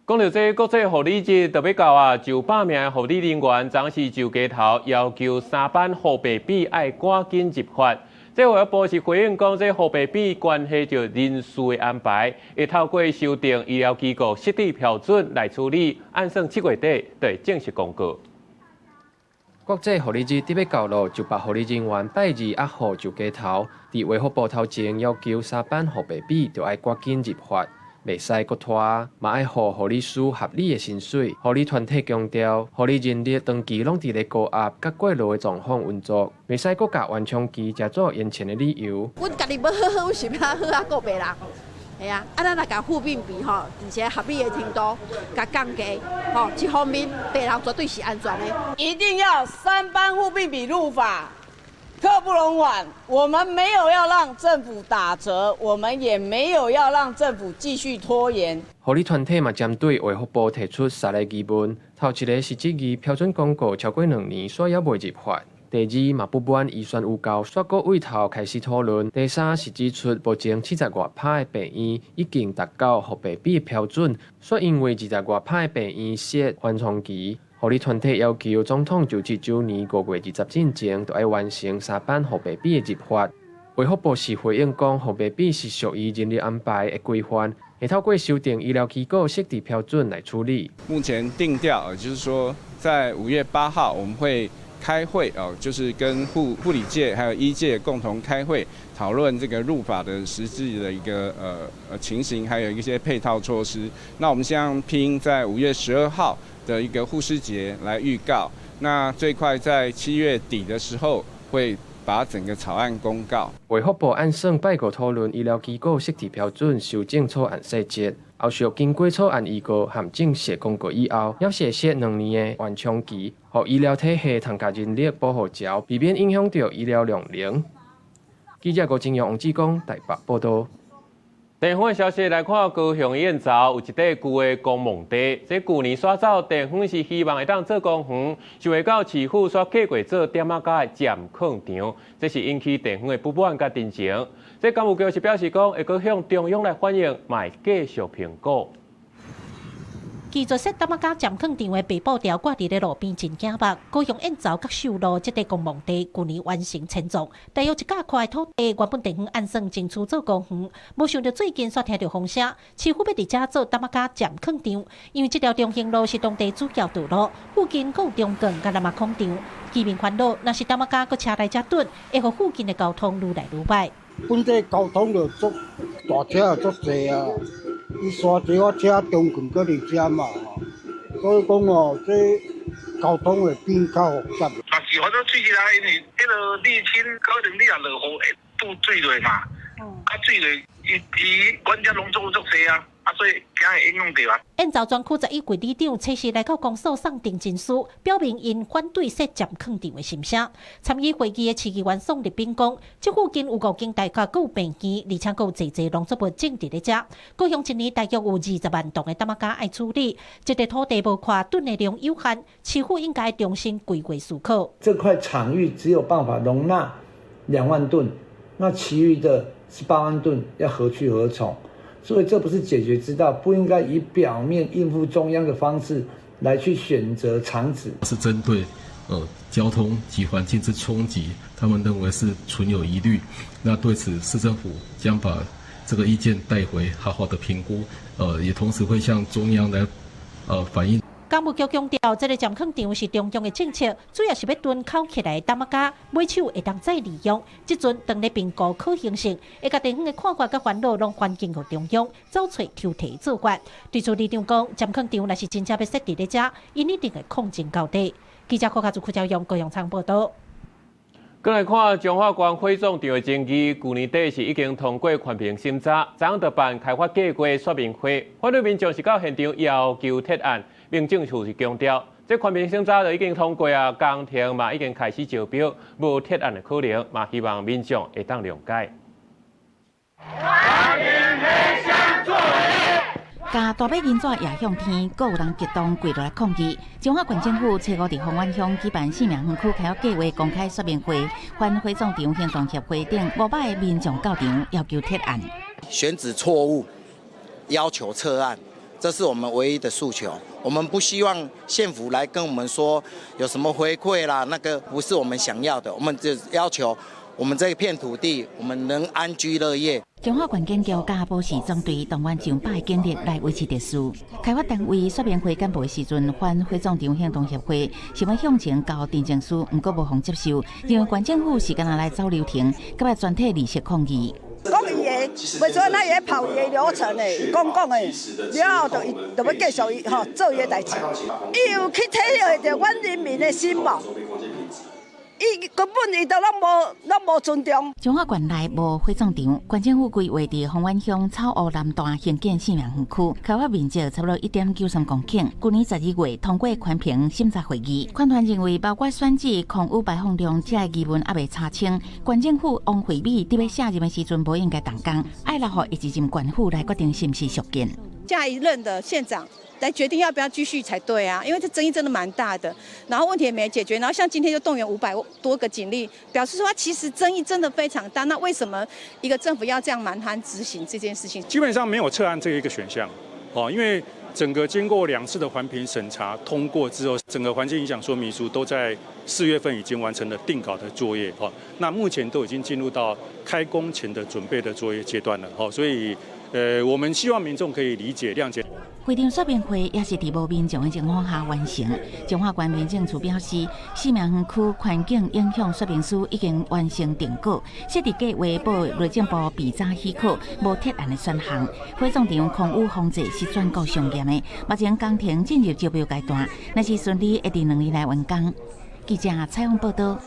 講到這國際護理日就欲到啊，就百名的護理人員，昨時就街頭要求三班護病比愛趕緊入法。這衛福部是回應講，這護病比關係著人事的安排，會透過修訂醫療機構設置標準來處理，按算7月底就會正式公告。國際護理日佇欲到囉，就百護理人員拜二壓雨上街頭，佇衛福部頭前要求三班護病比著愛趕緊入法，袂使閣拖，嘛愛予護理師合理的薪水。護理團體強調，護理人力長期攏佇咧高壓佮過勞的狀況運作，袂使閣共緩衝期食做延簽的理由。阮家己欲好好，是欲好啊顧病人。係啊，啊咱若共護病比吼，而且合理的程度共降低，吼，這方面病人絕對是安全的。一定要三班護病比入法，刻不容緩。我們沒有要讓政府打折，我們也沒有要讓政府繼續拖延。護理團體嘛針對衛福部提出三個疑問：頭一個是質疑標準公告超過2年，煞猶未入法；第二嘛不滿預算有夠，煞閣對頭開始討論；第三是指出目前70外趴的病院已經達到護病比的標準，煞因為20外趴的病院設緩衝期。護理團體要求總統就職週年5月20進前，就愛完成三班護病比的入法。衛福部是回應講，護病比是屬於人力安排的規範，會透過修訂醫療機構設置標準來處理。目前定調，就是說在5月8號我們會開會哦，就是跟護理界還有醫界共同開會討論這個入法的實際的一個情形，還有一些配套措施。那我們希望拼在5月12號的一個護師節來預告，那最快在7月底的時候會把整個草案公告。衛福部按算拜五討論醫療機構設置標準修正草案細節，後續經過草案預告和正式公告以後，猶是會設2年的緩衝期，予醫療體系通共人力補予焦，避免影響著醫療量能。記者郭金陽、王志剛台北報導。地方的消息來看，高雄燕巢有一塊舊的公墓地，這舊年徙走，地方是希望會當做公園，想袂到市府煞計劃做點仔跤的暫囥場，這是引起地方的不滿佮陳情。這工務局是表示講，會閣向中央來反映，嘛會繼續評估。拒絕設點仔跤暫囥場的白布條掛佇咧路邊真驚目。高雄燕巢國秀路這塊公墓地，舊年完成遷葬，大約一甲塊土地，原本地方按算爭取做公園，無想著最近煞聽著風聲，市府欲佇遮做點仔跤暫囥場，因為這條中興路是當地主要道路，附近閣有中鋼佮南崁礦場，居民煩惱，若是點仔跤閣車來遮躉，會予附近的交通愈來愈䆀。本地交通就足大車就足濟啊。伊沙石仔車中鋼閣佇遮嘛，所以講哦，這交通會變較複雜。嘛是反正水來，因為彼个瀝青可能你若落雨會潴水落嘛，啊水落伊伊管遮攏總足濟啊。啊，所以驚會影響著啊。燕巢專區十一櫃里長測試來到公所送呈情書，表明𪜶反對設暫囥場的心聲。參與會議的市議員宋立斌講，這附近有五間大學，閣有病院，而且閣有濟濟農作物種佇咧遮。高雄一年大約有20萬噸的澹仔膠愛處理，這塊土地無寬，噸的量有限，市府應該重新規劃思考。這塊場域只有辦法容納2萬噸，那其餘的18萬噸要何去何從？所以這不是解決之道，不應該以表面應付中央的方式來去選擇場址。是針對交通及環境之衝擊，他們認為是存有疑慮。那對此，市政府將把這個意見帶回，好好的評估，也同時會向中央來反映。工務局強調，這个暫囥場是中央的政策，主要是欲囤囥起來澹仔膠，尾手會當再利用。這陣當咧評估可行性，會共地方的看法佮煩惱攏反映予中央，走揣抽提做法。對此，里長講，暫囥場若是真正欲設佇咧遮，𪜶一定會抗爭到底。記者柯家祖、柯昭勇、高陽昌報道。過來看彰化縣火葬場的爭議，舊年底是已經通過環評審查，昨昏就辦開發計劃說明會，反對民眾是到現場要求撤案，民政處是強調，這環評審查就已經通過啊，工程嘛已經開始招標，無撤案的可能，嘛希望民眾會當諒解。共大尾銀紙壓向天，閣有人激動跪落來抗議。彰化縣政府初五佇豐原鄉舉辦生命園區開發計劃公開說明會，反火葬場行動協會等500个民眾到場要求撤案。選址錯誤，要求撤案，這是我們唯一的訴求。我們不希望縣府來跟我們說有什麼回饋啦，那個不是我們想要的。我們只要求我們這一片土地，我們能安居樂業。彰化縣警局佮保時總隊動員上百警力來維持秩序。開發單位說明會簡報的時陣，反火葬場行動協會想欲向前交陳情書，毋過無予接受，認為縣政府是干焦來走流程，佮欲全體離席抗議。講伊的，袂做咱伊咧跑伊的流程的，講講的，了後就伊就欲繼續伊吼做伊的代誌。伊有去體會著阮人民的心無？伊根本伊都攏無尊重。彰化縣內無火葬場，縣政府規劃佇豐原鄉草湖南段興建生命園區，開發面積差不多1.93公頃。舊年12月通過環評審查會議，環團認為包括選址、空污排放量這个疑問猶未查清，縣政府王惠美佇欲卸任的時陣無應該動工，愛留予下一任縣府來決定是毋是續建。下一任的縣長來決定要不要繼續才對啊，因為這爭議真的蠻大的，然後問題也沒解決，然後像今天就動員500多個警力，表示說其實爭議真的非常大。那為什麼一個政府要這樣蠻橫執行這件事情？基本上沒有撤案這一個選項，哦，因為整個經過2次的環評審查通過之後，整個環境影響說明書都在4月份已經完成了定稿的作業，哦，那目前都已經進入到開工前的準備的作業階段了，哦，所以。我們希望民眾可以理解諒解。會場說明會也是佇無民眾的情況下完成。彰化縣民政處表示，生命園區環境影響說明書已經完成定稿，設置計劃報內政部備查許可，無撤案的選項。火葬場空污防治是全國上嚴的，目前工程進入招標階段，若是順利，會佇2年內完工。記者採訪報道。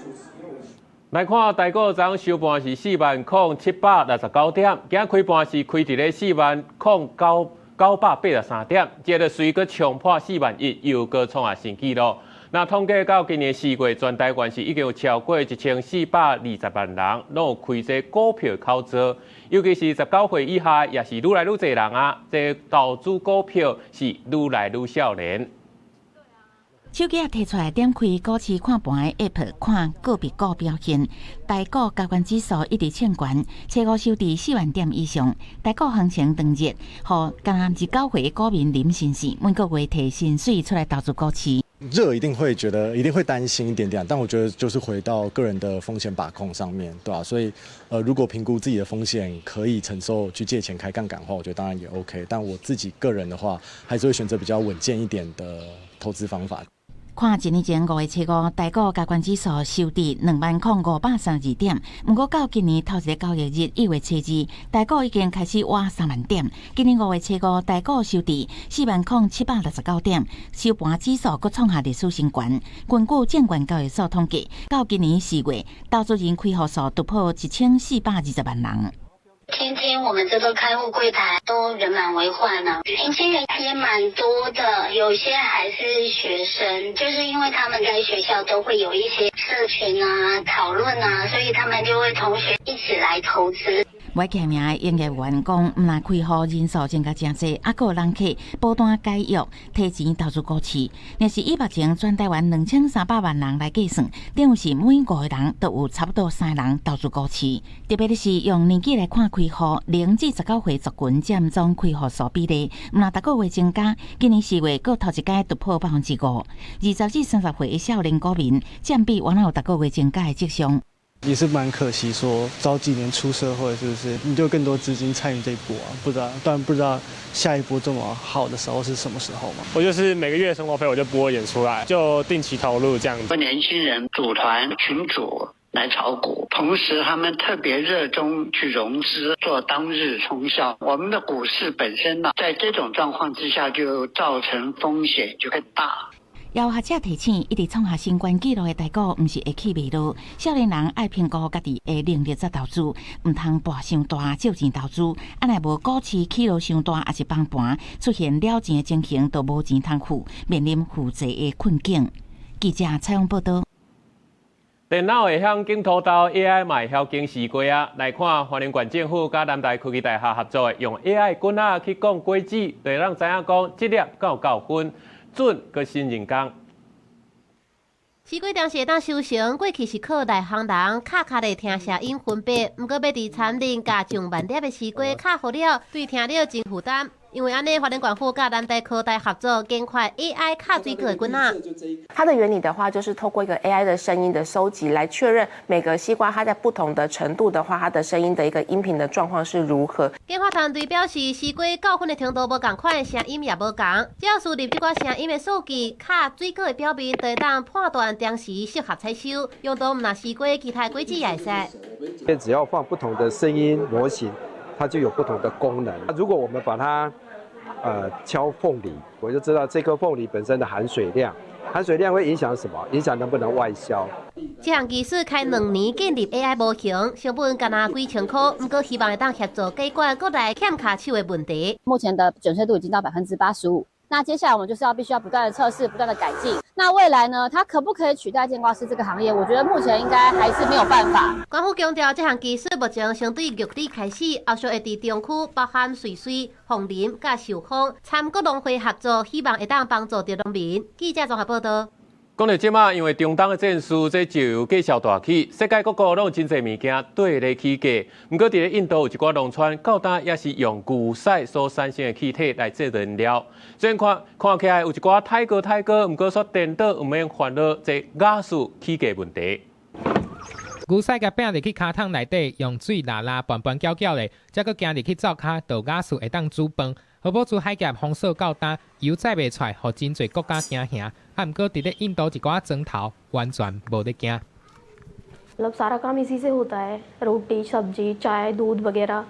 來看台股昨昏收盤是40,769點，今仔開盤是開佇咧40,983點，接著隨閣衝破4萬1，又閣創下新紀錄。那統計到今年4月，全台灣是已經有超過1420萬人，攏有開這股票口座，尤其是19歲以下，也是愈來愈濟人啊。這投資股票是愈來愈少年。手機仔提出來，點開股市看盤的 App，看個別股表現。台股加權指數一直衝懸，初五收佇4萬點以上。台股行情當熱，予干焦29歲的股民林先生每個月提薪水出來投資股市。熱一定會覺得，一定會擔心一點點，但我覺得就是回到個人的風險把控上面，對吧？所以，如果評估自己的風險可以承受去借錢開槓桿的話，我覺得當然也 OK。但我自己個人的話，還是會選擇比較穩健一點的投資方法。看一年前5月初五，台股加權指數收佇20,532點，毋過到今年頭一個交易日1月初2，台股已經開始倚3萬點。今年5月初五，台股收佇40,769點，收盤指數閣創下歷史新高。根據證券交易所統計，到今年4月，投資人開戶數突破1420萬人。天天我們這個開戶櫃檯都人滿為患啊，年輕人也蠻多的，有些還是學生，就是因為他們在學校都會有一些社群啊、討論啊，所以他們就會同學一起來投資。無記名的營業員講，毋但開戶人數增加誠濟，猶閣有人客不斷解約，提錢投資股市。若是以目前全台灣2300萬人來計算，等於是每五個人都有差不多三個人投資股市。特別的是用年紀來看開戶，0至19歲族群佔總開戶數比例，毋但逐個月增加，今年4月閣頭一擺突破5%。20至30歲的少年股民佔比，原來有逐個月增加的跡象。也是蠻可惜，說早幾年出社會，是不是你就更多資金參與這一波啊？不知道，當然不知道下一波這麼好的時候是什麼時候嘛。我就是每個月生活費我就撥一點出來，就定期投入這樣子。年輕人組團群組來炒股，同時他們特別熱衷去融資做當日沖銷。我們的股市本身呢，在這種狀況之下，就造成風險就更大。有學者提醒，一直創下新懸紀錄的台股，毋是會起袂落。少年人愛評估家己的能力才投資，毋通博傷大借錢投資。啊若無股市起落傷大，抑是崩盤，出現了錢的情形，就無錢通付，面臨負債的困境。記者採訪報導。電腦會曉揀土豆，AI 嘛會曉揀西瓜啊！來看花蓮縣政府佮南台科技大學合作，用 AI 棍仔去講果子，就會當知影講這粒敢有夠分。準閣省人工。西瓜當時會當收成，過去是靠內行人敲敲咧聽聲音分別，毋過欲佇田裡共上萬粒的西瓜敲好了，對聽力真負擔。因為按呢，花蓮縣府佮南台科大合作研發 AI 敲水果的棍仔。它的原理的話，就是透過一個 AI 的聲音的收集，來確認每個西瓜它在不同的程度的話，它的聲音的一個音頻的狀況是如何。研發團隊表示，西瓜校分的程度無仝款，聲音也無仝。只要輸入這寡聲音的數據，敲水果的表面，就會當判斷當時適合採收。用途毋但西瓜，其他果子也會使。只要放不同的聲音模型，它就有不同的功能。如果我們把它敲鳳梨，我就知道這顆鳳梨本身的含水量，含水量會影響什麼？影響能不能外銷。這項技術開2年建立 AI 模型，成本干焦幾千箍，毋過希望會當協助解決國內欠跤手的問題。目前的準確度已經到85%。那接下來我們就是要必須要不斷的測試，不斷的改進。那未來呢？它可不可以取代鑑瓜師這個行業？我覺得目前應該還是沒有辦法。官府強調，這項技術目前先對玉里開始，後續會佇中區包含瑞穗、鳳林、佮壽豐，參各農會合作，希望會當幫助著農民。記者綜合報導。講到這馬，因為中東的戰事，這石油繼續大起，世界各國攏有真濟物件綴咧起價。毋過，佇咧印度有一寡農村，到今也是用牛屎所產生的氣體來做燃料。雖然看看起來有一寡太高太高，毋過煞顛倒毋免煩惱這瓦斯起價問題。牛屎共拚入去跤桶內底，用水抐抐拌拌攪攪咧，才閣行入去灶跤，就瓦斯會當煮飯。荷姆茲海峽封鎖到今，油載袂出來，予真濟國家驚嚇。啊，毋過佇咧印度一寡莊頭，完全無咧驚。 मतलब सारा काम इसी से होता है, रोटी, सब्जी, चाय, दूध वगैरह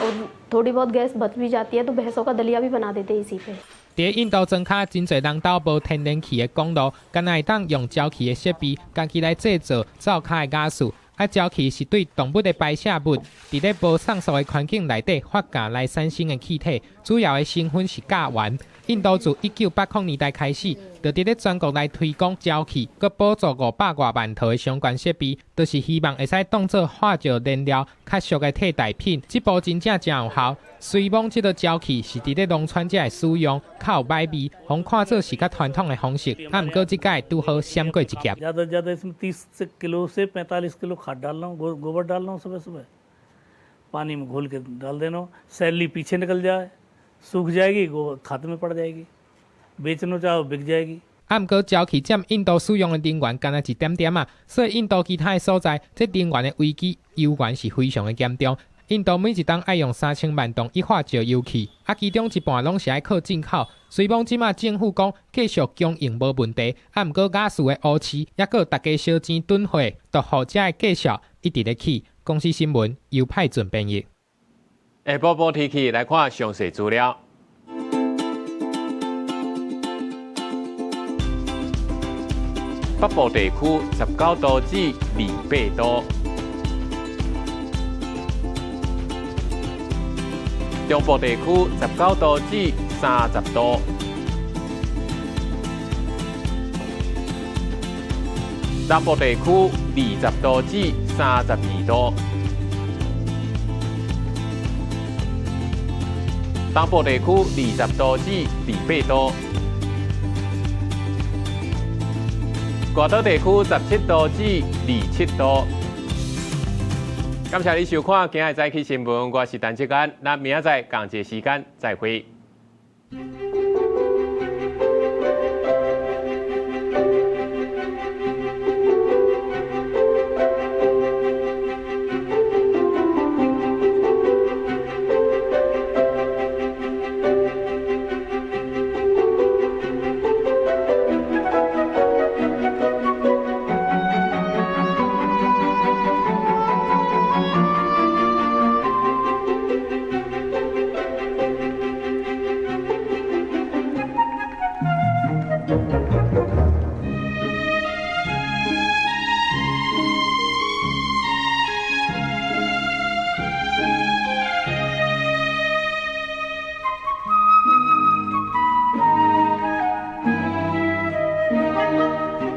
और थोड़ी बहुत गैस बच भी जाती है तो भैंसों का दलिया भी बना देते हैं इसी पे。佇印度莊跤，真濟人兜無天然氣的管路，敢若會當用沼氣的設備，家己來製造灶跤的瓦斯。啊，沼氣是對動物的排泄物，佇咧無送素的環境內底發酵來產生的氣體，主要的成分是甲烷。印度自1980年代開始，就佇咧全國來推廣沼氣，閣補助500外萬套的相關設備，就是希望會使當做化石燃料較俗的替代品。這步真正誠有效。雖罔這个沼氣是佇咧農村才會使用，較有歹味，予看做是較傳統的方式。啊，毋過這擺拄好閃過一劫。 ज़्यादा से ज़्यादा इसमें 30 किलो से 45 किलो खाद डालना हो, गोबर डालना हो, सुबह सुबह पानी में घोल के डाल देना, सैली पीछे निकल जाए, सूख जाएगी, गोबर खाद में पड़ जाएगी, बेचना चाहो बिक जाएगी。啊，毋過沼氣佔印度使用的能源干焦一點點仔，所以印度其他的所在，這能源的危機猶原是非常的嚴重。印度每一冬愛用3000萬噸液化石油氣，啊，其中一半攏是愛靠進口。雖罔這馬政府講繼續供應無問題，啊，毋過瓦斯的烏市，猶閣大家燒錢囤貨，都予這个繼續一直咧起。公視新聞由派准編譯。下晡報天氣來看詳細資料。北部地區19度至28度。中部地區19度至30度，南部地區20度至32度，東部地區20度至28度，外島地區17度至27度。感謝你收看今日早起新聞，我是陳志安，咱明仔載仝一个時間再會。